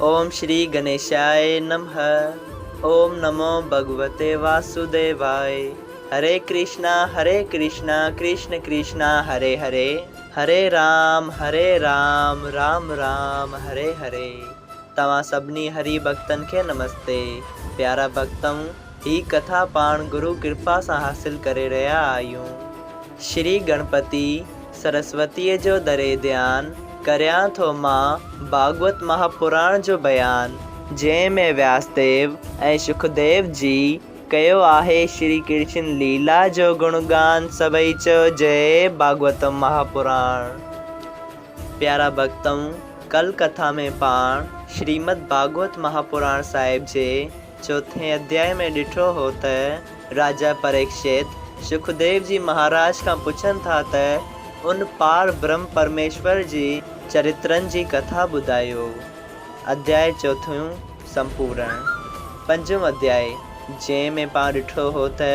اوم شري گنيشاء نمه اوم نمو ڀڳوتي واسوديواء هري ڪرشنا هري ڪرشنا ڪرشن ڪرشنا هري هري هري رام هري رام رام رام هري هري توهان سڀني هري ڀڳتن کي نمستي پيارا ڀڳتؤ هي ڪٿا پاڻ گرو ڪرپا سان حاصل ڪري رهيا آهيون شري گڻپتي سرسوتيء جو دري ڌيان ڪريان ٿو مان ڀاڳوت مهاپراڻ جو بيان، جنهن ۾ وياسديو ۽ شڪديو جي ڪيو آهي شري ڪرشن ليلا جو گڻگان سڀئي چئو جئي ڀاڳوتم مهاپراڻ. پيارا ڀڳتؤ ڪل ڪٿا ۾ پاڻ شريمد ڀاڳوت مهاپراڻ صاحب جي چوٿين اڌيائي ۾ ڏٺو هو ته راجا پريڪشت شڪديو جي مهاراج کان پڇن ٿا ته ان پار برهم پرميشور جي چرترن جي ڪٿا ٻڌايو. اڌيائي چوٿون سمپورڻ. پنجون اڌيائي، جنهن ۾ پاڻ ڏٺو هو ته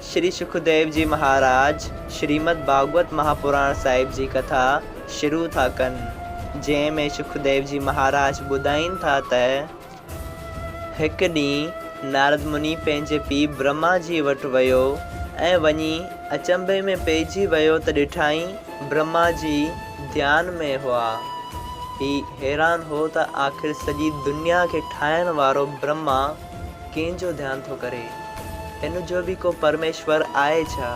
شري شڪديو جي مهاراج شريمد ڀاڳوت مهاپراڻ صاحب جي ڪٿا شروع ٿا ڪن، جنهن ۾ شڪديو جي مهاراج ٻڌائين ٿا ته. هڪ ڏينهن نارد مني پنهنجي پيء برهما جي وٽ ويو ۽ وڃي اچنڀي ۾ پئجي ويو ته ڏٺائين برهما جي ڌيان ۾ هئا. هي حيران هو ته آخر سڄي دنيا کي ٺاهڻ وارو برهما ڪنهن جو ڌيان ٿو ڪري؟ هن جو به ڪو پرميشور آهي ڇا؟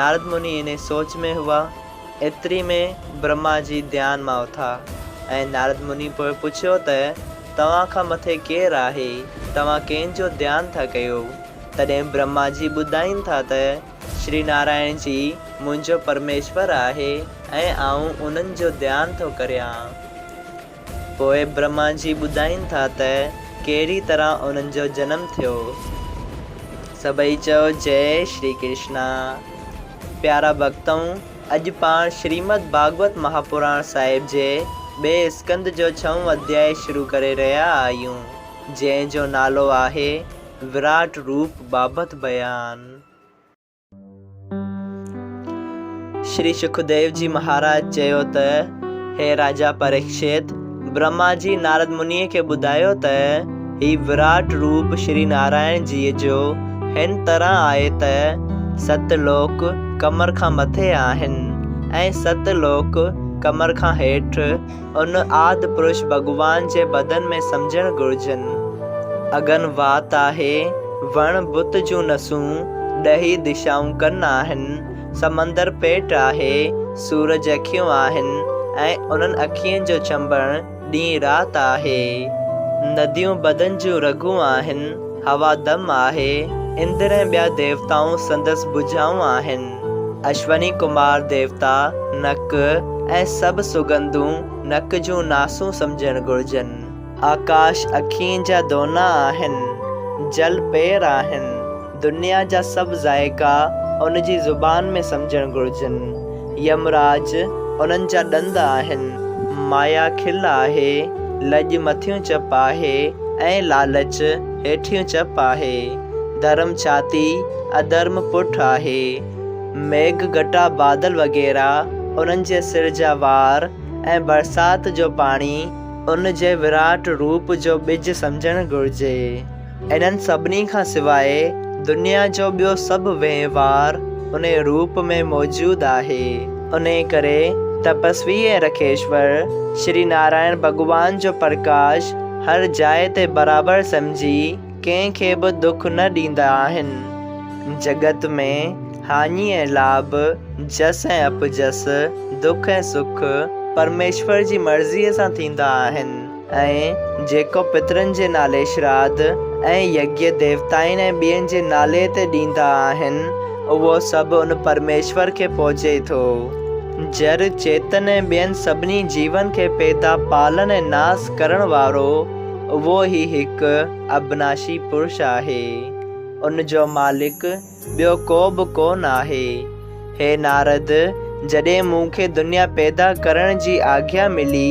نارد مني انهي سوچ ۾ هئا، ايتري ۾ برهما جي ڌيان مان اٿا ۽ نارد مني پوء پڇيو ته توهان کان مٿي ڪير آهي، توهان ڪنهن جو ڌيان ٿا ڪيو؟ تڏهن برهما جي ٻڌائين ٿا ته شري نارائڻ جي منهنجو پرميشور آهي ۽ آئون انهن جو ڌيان ٿو ڪريان. پوء برهما جي ٻڌائين ٿا ته ڪهڙي طرح انهن جو جنم ٿيو. سڀئي چئو جئي شري ڪرشنا. پيارا ڀڳتؤ اڄ پاڻ شريمد ڀاڳوت مهاپراڻ صاحب جي ٻئي اسڪنڌ جو ڇهون اڌيائي شروع ڪري رهيا آهيون جنهن جو نالو آهي وراٽ روپ بابت بيان. شري شڪديو جي مهاراج چيو ته، هي راجا پريڪشت! برهما جي نارد منيء کي ٻڌايو ته، هي وراٽ روپ شري نارائڻ جيء جو هن طرح آهي ته، ست لوڪ ڪمر کان مٿي آهن ۽ ست لوڪ ڪمر کان هيٺ، ان آد پرش ڀڳوان جي بدن ۾ سمجهڻ گهرجن. اگن وات آهي، وڻ بت جون نسون، ڏهي دشائون ڪن آهن، سمندر پيٽ آهي، سورج اکيون آهن ۽ انهن اکين جو چنبڻ ڏينهن رات آهي. نديون بدن جون رڳون آهن، هوا دم آهي، اندر ۽ ٻيا ديوتائون سندس ڀجائون آهن. اشوني ڪمار ديوتا نڪ ۽ سڀ سڳنڌون نڪ جون ناسون سمجهڻ گهرجن. آڪاش اکين جا دونا آهن، جل پير آهن، دنيا جا سڀ ذائقا ان جي زبان ۾ سمجهڻ گهرجن. يمراج انهن جا ڏند آهن، مايا کل آهي، لڄ مٿيون چپ آهي ۽ لالچ هيٺيون چپ آهي. ڌرم ڇاتي، اڌرم پٺ آهي. ميگهه گهٽا بادل وغيره انهن جي سر جا وار ۽ برسات جو پاڻي ان جي وراٽ روپ جو ٻج سمجهڻ گهرجي. انهن سڀني کان سواء دنيا جو ٻيو سڀ وهنوار انهي روپ ۾ موجود آهي. انهي ڪري تپسوي ۽ رکيشور شري نارائڻ ڀڳوان جو پرڪاش هر جاء تي برابر سمجهي ڪنهن کي به دک نه ڏيندا آهن. جڳت ۾ هاڃي ۽ لاڀ، جس ۽ اپجس، دک ۽ سک پرميشور جي مرضيء سان ٿيندا آهن ۽ جيڪو پترن جي نالي شراڌ ۽ يگيه ديوتائن ۽ ٻين جي نالي تي ڏيندا آهن، اهو سڀ ان پرميشور کي پهچي ٿو. جر، چيتن ۽ ٻين سڀني جيون کي پيدا، پالن ۽ ناس ڪرڻ وارو اهو ئي هڪ ابناشي پرش آهي. ان جو مالڪ ٻيو ڪو به ڪو نه آهي. هي نارد! جڏهن مون کي دنيا پيدا ڪرڻ جي آگيا ملي،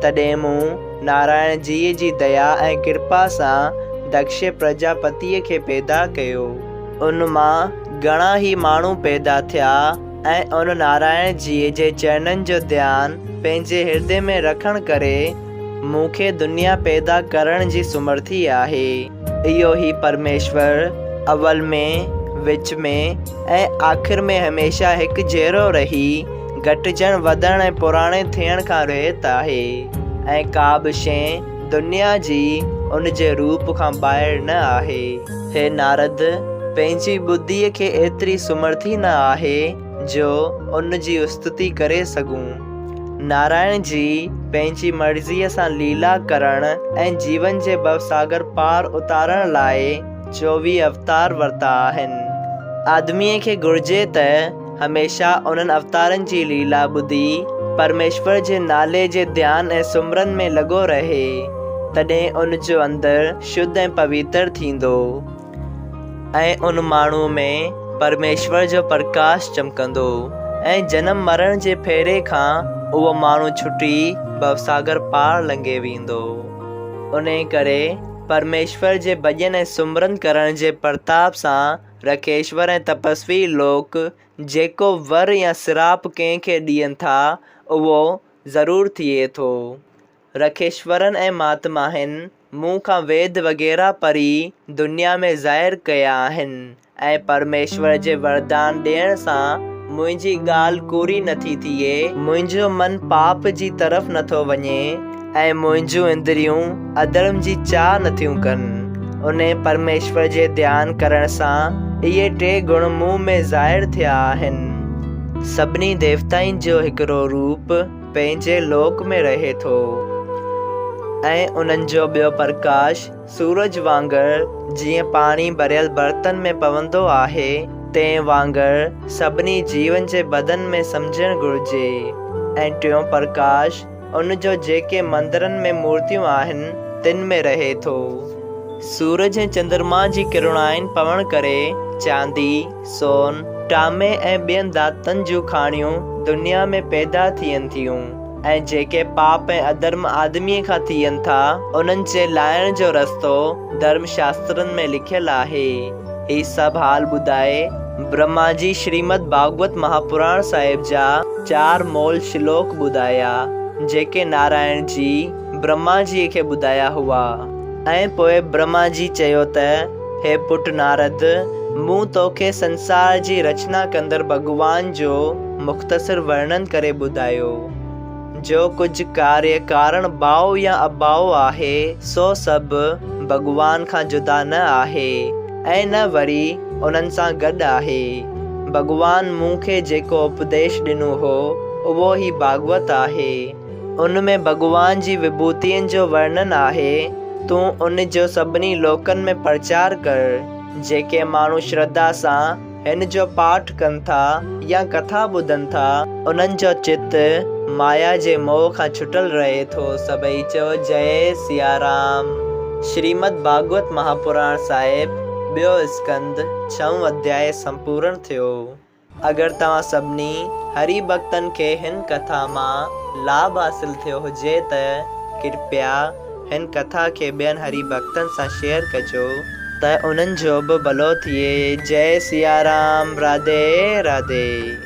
تڏهن مون نارائڻ جيء جي ديا ۽ ڪرپا سان دڪش پرجاپتيء کي پيدا ڪيو. ان مان گهڻا ئي ماڻهو پيدا ٿيا ۽ ان نارائڻ جيء جي چرنن جو ڌيان پنهنجي هردي ۾ رکڻ ڪري، مون کي دنيا پيدا ڪرڻ جي سمرٿي آهي. اهو ئي پرميشور اول ۾، وچ ۾ ۽ آخر ۾ هميشه هڪ جهڙو رهي، گهٽجڻ، وڌڻ ۽ پراڻي ٿيڻ کان رهت آهي ۽ ڪا به شيء دنيا جي ان جي روپ کان ٻاهر نه آهي. هي نارد! پنهنجي ٻڌيء کي ايتري سمرٿي نه آهي جو ان جي استتي ڪري سگهون. نارائڻ جي پنهنجي مرضيء سان ليلا ڪرڻ ۽ جيون جي ڀوساگر پار اتارڻ لاء 24 اوتار ورتا آهن. آدميء کي گهرجي ته هميشه انهن اوتارن جي ليلا ٻڌي پرميشور جي نالي جي ڌيان ۽ سمرن ۾ لڳو رهي، تڏهن ان جو اندر شڌ ۽ پوتر ٿيندو. ۽ ان ماڻهوء ۾ پرميشور جو پرڪاش چمڪندو ۽ جنم مرڻ جي ڦيري کان اهو ماڻهو ڇٽي ڀوساگر پار لنگهي ويندو. انهيء ڪري پرميشور جي ڀڄن ۽ سمرن ڪرڻ جي پرتاب سان رکيشور ۽ تپسوي لوڪ جيڪو ور يا سراپ ڪنهن کي ڏين ٿا، اهو ضرور ٿئي ٿو. رکيشورن ۽ مهاتماهن مون کان ويد وغيره پڙهي دنيا ۾ ظاهر ڪيا آهن ۽ پرميشور جي وردان ڏيڻ سان منهنجي ڳالهه ڪوڙي نٿي ٿئي، منهنجو من پاپ جي طرف نٿو وڃي ۽ منهنجون اندريون اڌرم جي چاهه نٿيون ڪن. انهي پرميشور جي ڌيان ڪرڻ سان اهي ٽي گڻ مون ۾ ظاهر ٿيا آهن. سڀني ديوتائن جو هڪڙو روپ. پنهنجي لوڪ ۾ رهي ٿو ۽ انهن جو ٻيو پرڪاش سورج وانگر جيئن پاڻي ڀريل برتن ۾ پوندو آهي، تنهن وانگر سڀني جيون جي بدن ۾ سمجهڻ گهرجي ۽ ٽيون پرڪاش ان جو جيڪي مندرن ۾ مورتيون آهن، تن ۾ رهي ٿو. سورج ۽ چندرما جي ڪرڻائن پوڻ ڪري چاندي، سون، ٽامي ۽ ٻين ڌاتن جون کاڻيون دنيا ۾ پيدا ٿين ٿيون ۽ جيڪي پاپ ۽ اڌرم آدميء کان ٿين ٿا، انهن جي لاهڻ جو رستو ڌرم شاسترن ۾ لکيل آهي. هي سڀ حال ٻڌائي برهما جي شريمد ڀاڳوت مهاپراڻ صاحب جا چار مول شلوڪ ٻڌايا، جيڪي نارائڻ جي برهما جيء کي ٻڌايا هئا. ۽ پوء برهما جي چيو ته، هي پٽ نارد! مون توکي سنسار جي رچنا ڪندڙ ڀڳوان جو مختصر ورڻن ڪري ٻڌايو. جو ڪجهه ڪاريه ڪارڻ ڀاء يا اڀاء آهي، سو سڀ ڀڳوان کان جدا نه آهي ۽ نه وري انهن سان گڏ آهي. ڀڳوان مون کي جيڪو اپديش ڏنو هو، اهو هي ڀاڳوت آهي. ان ۾ ڀڳوان جي وڀوتين جو ورڻن آهي، تون ان جو سڀني لوڪن ۾ پرچار ڪر. جيڪي ماڻهو شرڌا سان هن جو پاٺ ڪن ٿا يا ڪٿا ٻڌن ٿا، انهن جو چت مايا جي موهه کان ڇٽل رهي ٿو. سڀئي چئو جئي سيارام. شريمد ڀاڳوت مهاپراڻ صاحب، ٻيو اسڪنڌ، ڇهون اڌيائي سمپورڻ ٿيو. اگر توهان سڀني هري ڀڳتن کي هن ڪٿا مان لاڀ حاصل ٿيو هجي ته ڪرپيا هن ڪٿا کي ٻين هري ڀڳتن سان شيئر ڪجو ته انهن جو به ڀلو ٿئي. جئي سيارام راڌي راڌي.